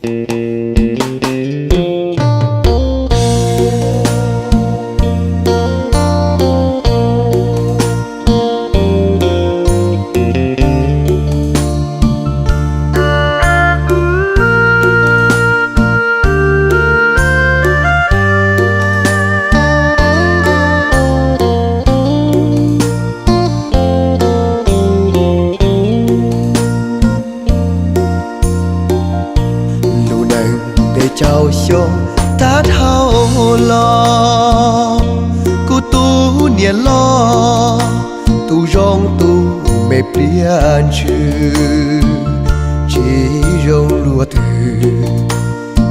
Lub neej peb caug xyoo tag dhau los, kuv tus niam loj, tus zoo tus me pliag ntsws, tsis zoo luag twg,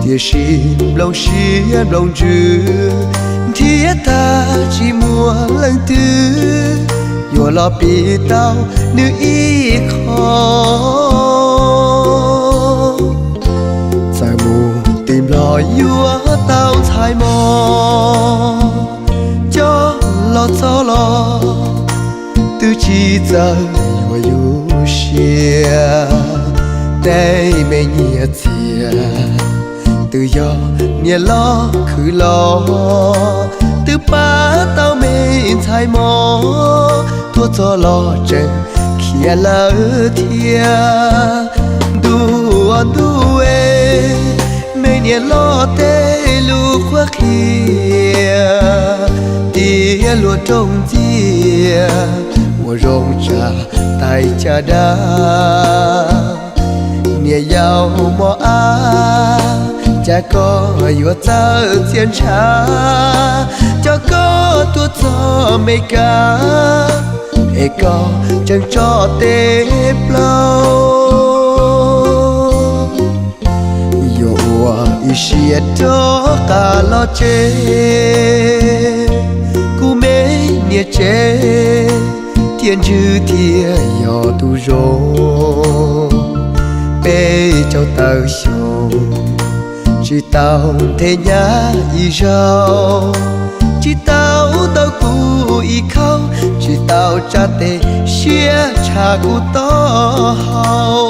tiam sis nplooj siab nplooj ntsws nrhiav tag tsis muaj leej twg yuav los piv tau nws ib qho. Txawm mus tim Nplog yuav tau ntxhais mos, coj los txog los twb tsis txawj yuav yus siab. Tej me nyiaj txiag twb yog niam loj khwv los, twb pab tau me ntxhais mos, tuaj txog los tseem khiav lawm thiab. Ntuj aw ntuj es, me niam loj tej lus qhuab qhia, tias luag rooj ntxiag uas zoo tsam tais caj dab. Niam yau mos ab, cas koj yuav txawj txias ntshav, coj koj tuaj txog Meskas, es koj tseem tso tej plaub. Yuav ua ib siab rov qab los tsev, kuv me niam tsev, tiam ntswg thiaj yog tus zoo. Peb caug tawm xyoo, tsis tau nthe nyab ib zaug, tsis tau ntaus kuv ib khau, tsis tau tsa tes siab tshaj kuv taub hau.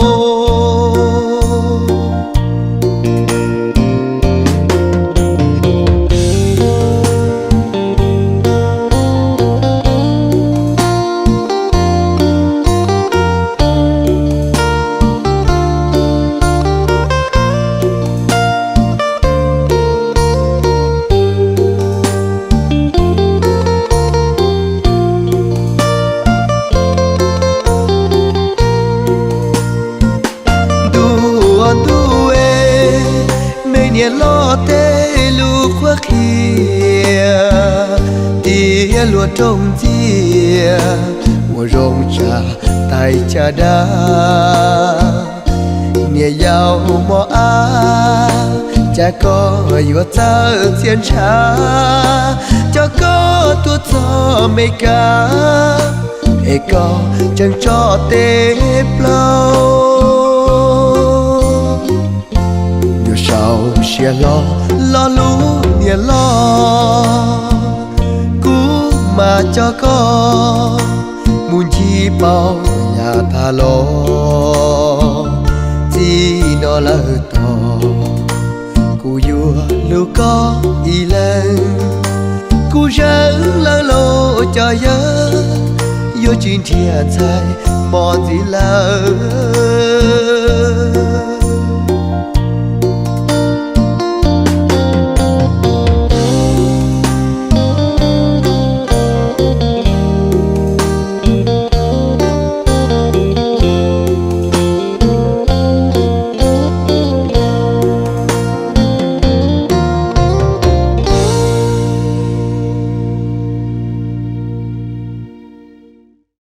Ntuj aw ntuj es, me niam loj tej lus qhuab qhia, tias luag rooj ntxiag uas zoo tsam tais caj dab. Niam yau mos ab, cas koj yuav txawj txias ntshav, coj koj tuaj txog Meskas, es koj tseem tso tej plaub. Nyuam saum siab hlo lo lus niam loj, kuv mam coj koj mus ncig paub yav tag los. Txij no lawm tod, kuv yuav hlub koj ib leeg, kuv zeej lawv los cov yawg, yuav tsis nrhiav ntxhais mos ntxiv lawm.